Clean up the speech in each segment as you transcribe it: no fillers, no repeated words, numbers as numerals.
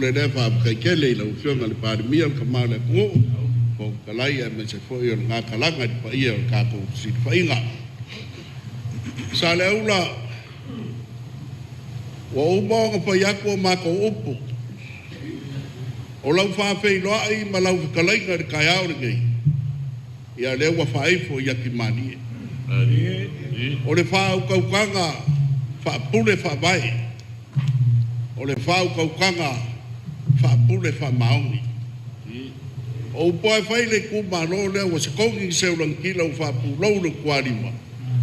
Le faafetai tele i lau Afioga i le Palemia, le tama o le atunuu, Fofoga Fetalai, aemaise foi o lena talaga i le paia o le tatou fesilafaiga. Saleaula, ua uma ona fai atu a matou upu, o lau faafeiloai ma lau fetalaiga i le taeao lenei, ia lea ua faaifo i atimalie. O le faautautaga faapule faavae, o le faautautaga faapule faamaoni. O upu lava e fai i le itumalo lea, ua se togi le seu lagatila ua faapulou le utualima,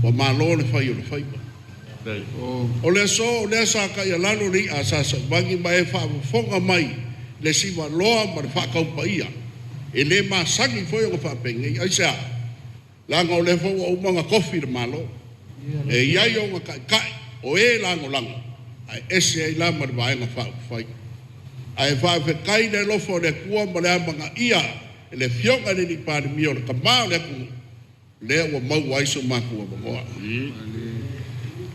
ua malo le fai o le faiva. O le aso o lea sa taialalo le i'a a Sa Saumani ma e faafofoga mai le sivaloa ma le faataupaia. E le masani foi ona faapenei. Aisea? Leaga o lea foi ua uma ona tofi le Malo. E i ai ona taitai o e lagolago, ae ese ai la ma le Vaega Faaupufai. Ae faafetai i le alofa o le Atua ma le amanaia e le Afioga i le Palemia o le tama o le atunuu, lea ua maua ai so matou avanoa.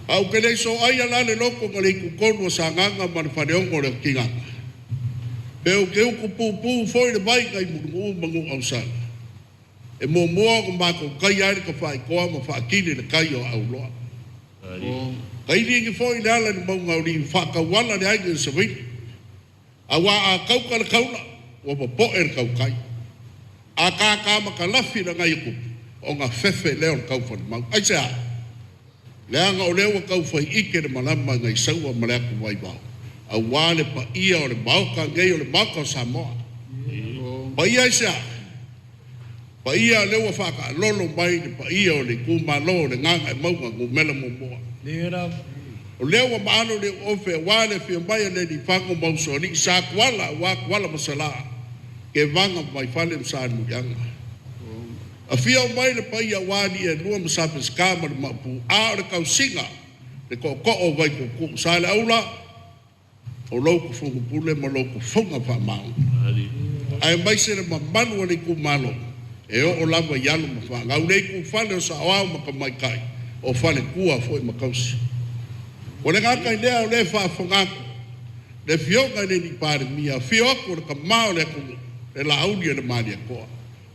Ae ou te le i soaia la le loto na le itutonu o Sagaga ma le Faleono o le Otigaga, pe ou te utupupu foi le vai nai Mulinuu ma Nuuausala, e muamua ona matou taia ai le tafaitoa ma faatili le tai o Auloa. Tailiili foi le ala i le mauga o Liu, faatauala le aiga i Savaii. Aua a tauta le taula, ua popoe le tautai. A tata matalafi le agaiotupu, ona fefe lea o le taufalemau. Aisea? Leaga o lea ua taufai ike le malama nai Saua ma le atu vaivao. Aua le paia o le Maota nei o le Maota o Samoa. Paia aisea? Paia lea ua faataalolo mai le paia o le itumalo o le Gagaemauga 1. O lea ua maalo le ofe aua le afio mai o le Aliifago ma Usoalii, Sa Tuala aua Tuala ma Salā, Tevaga ma Vaifale ma Salemuliaga. Afio mai le paia aua alii e lua ma Sa Peseta ma le Maopu, a o le tausiga le tootoo o Vaituutuu. Saleaula, o lou tufuga pule ma lou tufuga faamaoni. Aemaise le mamalu o le itumalo, e oo lava i alo ma fanau, le itufale o saoao ma tamaitai, o faletua foi ma tausi. O le gata i lea o le faafofoga atu, le afioga i le Palemia, afio atu o le tama o le atunuu, le Laauli o le Malietoa.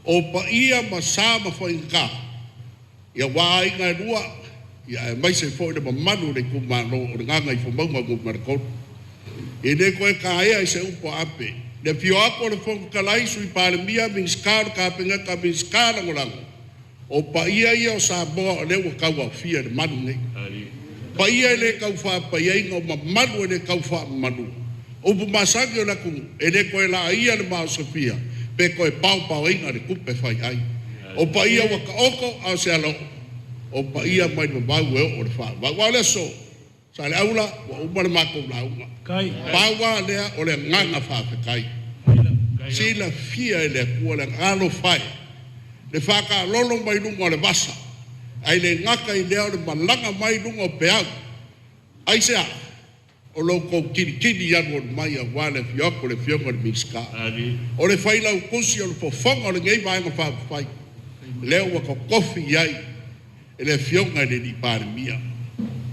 O paia ma sa ma faigata, ia ua aiga e lua, ia aemaise foi le mamalu o le itumalo o le Gagaifomauga 3. E le toe taea i se upu a ape, le afio atu o le Fofoga Fetalai, Sui Palemia, Minisita o le Kapeneta, Minisita Lagolago, o paia ia o Samoa o lea ua tauaofia i le malu nei. Paia e le tau faapaiaina, o mamalu e le tau faamamaluina. Upu masani o le atunuu, e le toe laia le maosofia, pe toe paopaoina le tupe fai ai. O paia ua taoto a o se alaoo, o paia mai le vavau e oo i le faavavau. A o le aso, Saleaula, ua uma le matou lauga. Pau lava lea o le agaga faafetai. Silafia e le Atua le alofa e, le faataalolo mai luga o le vasa, ae le gata i lea o le malaga mai luga o peau. Aisea? O lo outou tilitili alualu mai aua le afio atu o le afioga i le Minisita. O le failautusi o le fofoga o lenei Vaega Faaupufai, lea ua totofi i ai e le afioga i le Palemia.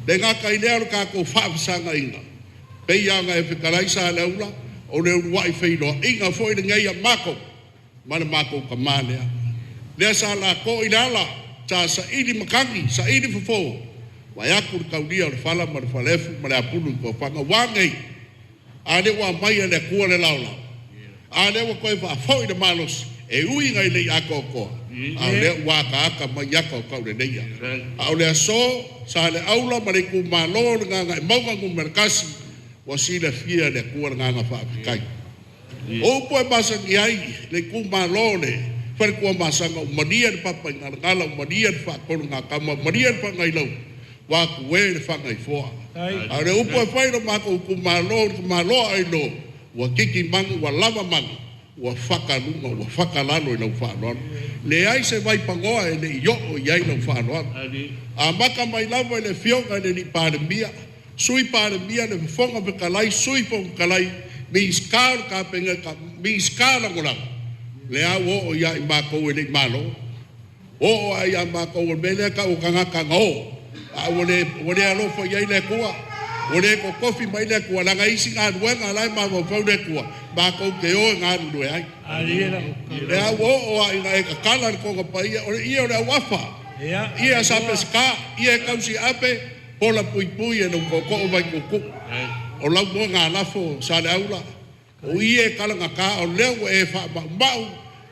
Le gata i lea o le tatou faafesagaina, pei ona e fetalai Saleaula, o le uluai feiloaiga foi lenei a matou ma le matou tama lea. Lea sa lato i le ala, sa saili matagi, saili fofo, vae atu le taulia o le fala ma le falaefu ma le apulu i tofaga. Ua nei, a lea ua aumai e le Atua le laolao, a lea ua toe faafoi le malosi, e ui ina e le i atoatoa, a o lea ua ataata mai ata o tauleleia. A o le aso, Saleaula ma le itumalo o le Gagaemauga 1, ua silafia e le Atua le agaga faafetai. O upu e masani ai le itumalo o le Faletuamasaga, ua malie le Papaigalagala, ua malie le Faatolugatama, ua malie le Faagailau, ua atu e le Fagaifoa. A o le upu e fai i lo matou itumalo, le tamaloa ailo, ua titi manu, ua lava manu, ua fakaluga, ua fakalalo i lau faaaloalo. Leai se vaipanoa e le i oo i ai lau faaaloalo. Amata mai lava i le afioga i le Palemia, Sui Palemia, le Fofoga Fetalai, Sui Fofoga Fetalai, Minisita o le Kapeneta, Minisita Lagolago, lea ua oo ia i matou e le i malo. Oo ai ia matou o le mea lea tau o tagata na o, a ua le alofa i ai le Atua. Ua le totofi mai le Atua, leaga e isi galuega la e mafaufau le Atua, matou te o e galulue ai. O lea ua oo lava ina e tatala le Toga Paia, o le ie o le auafa, ie a Sa Peseta, ie e tausiaape, pola puipui e lou tootoo Vaituutuu. O lau moegalafo Saleaula, o ie e talagata, o lea ua e faamaumau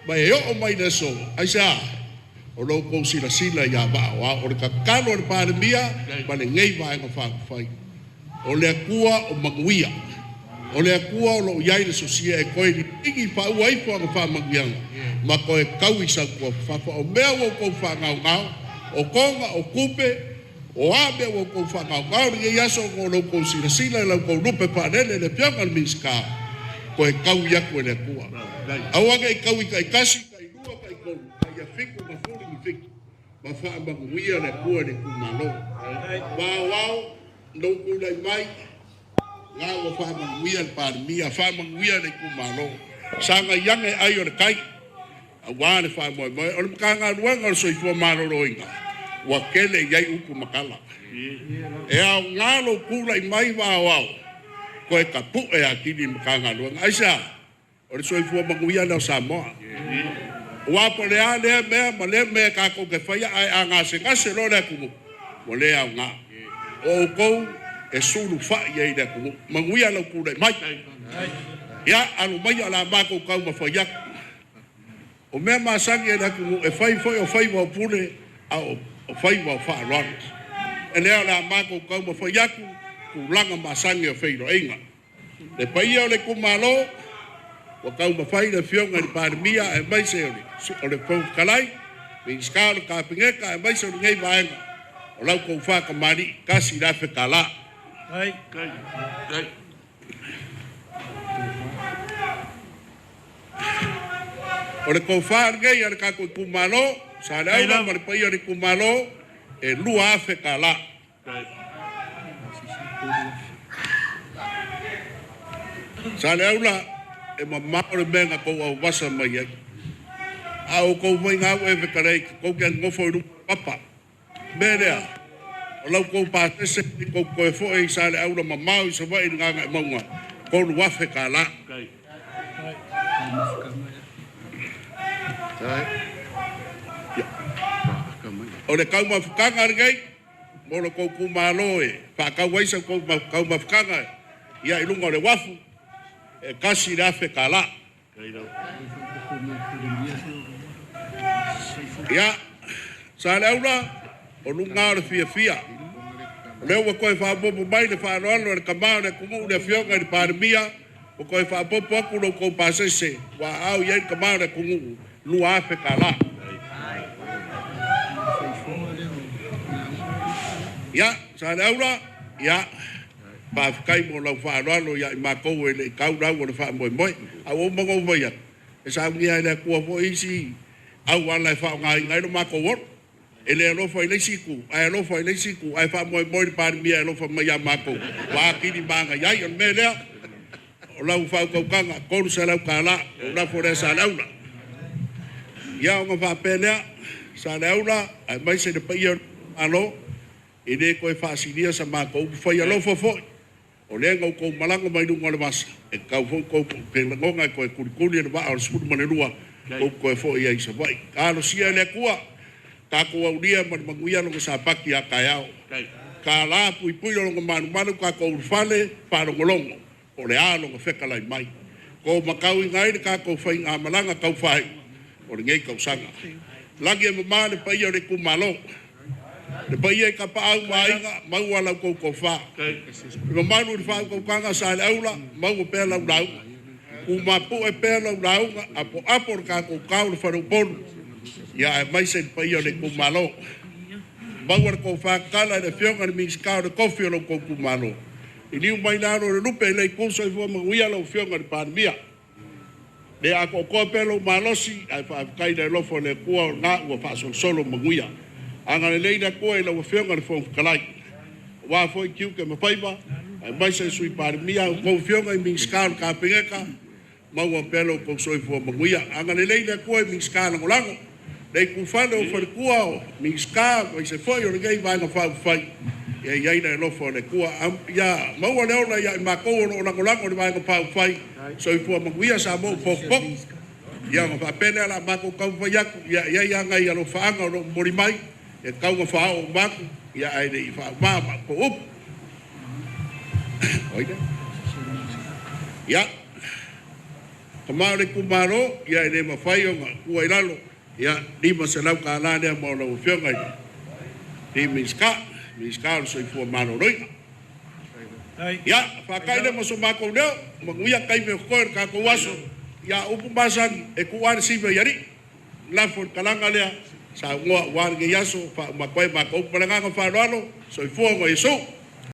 ma e oo mai le aso. Aisea? O lo outou silasila ia vaa o ao. O le tatalo a le Palemia ma lenei Vaega Faaupufai, o le Atua o manuia, o le Atua o lo o i ai le sosia e toe liligi faaua ifo ana faamanuiaga ma toe taui sau tuafafafa. O mea ua outou faagaogao, o toga, o tupe, o a mea ua outou faagaogao i lenei aso ona o lo outou silasila i la outou lupe faalele i le Afioga i le Minisita, toe taui atu e le Atua. Aua ne i taui taitasi, tailua, taitolu, a ia fitu ma fuli ni fitu ma faamanuia le Atua i le itumalo. Maoao lou tulai mai, la ua faamanuia le Palemia, faamanuia le itumalo. Sagai ane ai o le tai aua le faamoemoe. O le Matagaluega o le Soifua Maloloina, ua tele i ai upu ma tala. E aoga lou tulai mai Maoao, toe tapue atili le Matagaluega. Aisea? O le soifua manuia lea o Samoa. Aua po o le a lea mea ma lea mea tatou te faia, ae a gasegase loa le atunuu, ua le aoga. O outou e sulufai ai i le atunuu. Manuia lau tulai mai. Ia, alo maia o le a matou taumafai atu. O mea masani a le atunuu, e fai foi o faiva o pule, a o faiva o faaaloalo. O lea o le a matou taumafai atu tulaga masani o feiloaiga. Le paia o le itumalo, ua taumafai le Afioga i le Palemia aemaise o le Fofoga Fetalai, Minisita o le Kapeneta aemaise o lenei vaega, o lau tofa tamalii, $1,000. O le tofa lenei a le tatou itumalo, Saleaula ma le paia o le itumalo, e $2,000. Saleaula, e mamao le mea na tou auvasa mai ai. A o outou foi na ua e fetalai, tou te nonofo i luma o le papa. O le mea lea, o lau tou pasese tou te toe foi i Saleaula mamao i Savaii i le Gagaemauga, $3,000. O le taumafataga lenei mo lo outou itumalo e faatau ai sa outou taumafataga ia i luga o le uafu, e $1,000. Ia, Saleaula, o luga o le fiafia. O lea ua toe faaopoopo mai le faaaloalo a le tama o le atunuu, le Afioga i le Palemia, ua toe faaopoopo atu lo outou pasese ua aao i ai le tama o le atunuu, $2,000. Ia, Saleaula, ia, faafetai mo lau faaaloalo ia i matou e le i tau lau o le faamoemoe. A ua uma ona ou fai atu, e saunia e le Atua foi isi auala e faaaogaina ai lo matou ola. E le alofa i le isi itu, ae alofa i le isi itu, ae faamoemoe i le Palemia e alofa mai ia matou, ua atili maga ai. O le mea lea, o lau faautautaga, $300, ou lafo lea Saleaula. Ia ona faapea lea, Saleaula, aemaise le paia o le Malo, e le toe faasilia sa matou upu, fai alofa foi, o lea na outou malaga mai luga o le vasa, e tatau foi outou te lagona e toe tulituli e le vaa o le 12, tou toe foi ai i Savaii. Talosia e le Atua, tatou aulia ma le manuia lona Sapati a taeao. Tala puipui o lona malumalu tatou ulufale faalogologo po o le a lona fetalai mai. Tou matauina ai le tatou faigamalaga taufai o lenei tausaga. Lagi e mama le paia o le itumalo. Le paia i Tapaau ma Aiga, maua lau tou tofa. Le mamalu i le faautautaga Saleaula, maua pea lau lauga. Tumapue pea lau lauga, apoapo le tatou tao le faleupolu, ia aemaise le paia o le itumalo. Maua le tofa tatala i le Afioga i le Minisita o le Tofi o lo outou itumalo. Liliu mai le alo o le lupe i le itu soifua manuia lau Afioga i le Palemia. Le atoatoa pea lou malosi, ae faafetai i le alofa o le Atua o lena ua faasolosolo manuia. Agalelei le Atua i lau Afioga i le Fofoga Fetalai, aua foi tiute ma faiva, aemaise le Sui Palemia, a outou Afioga i Minisita o le Kapeneta, maua pea lo outou soifua manuia. Agalelei le Atua i Minisita Lagolago, le itufale o faletua o Minisita, aemaise foi o lenei Vaega Faaupufai. Ia i ai le alofa o le Atua. Ia maua le ola ia i matou o lo o lagolago i le Vaega Faaupufai. Soifua manuia Samoa ua potopoto. Ia ona faapea lea o le a matou taumafai atu, ia e i ai lava nai alofaaga o lo o momoli mai e tatau ona faaoo uma atu, ia ae le i faaumaina a matou upu. O ai lea? Ia, tama o le itumalo, ia e le mafai ona tuua i lalo, ia $500 lea mo lau Afioga i le Minisita, Minisita o le Soifua Maloloina. Ia, faata'i lea ma so matou leo, manuia taimi o totoe o le tatou aso. Ia, o upu masani, e tuu lava le siva i alii. Lafo le talaga lea, saunoa aua lenei aso, faauma atu ai a matou upu. Ma le agaga faaaloalo, soifua ma ia.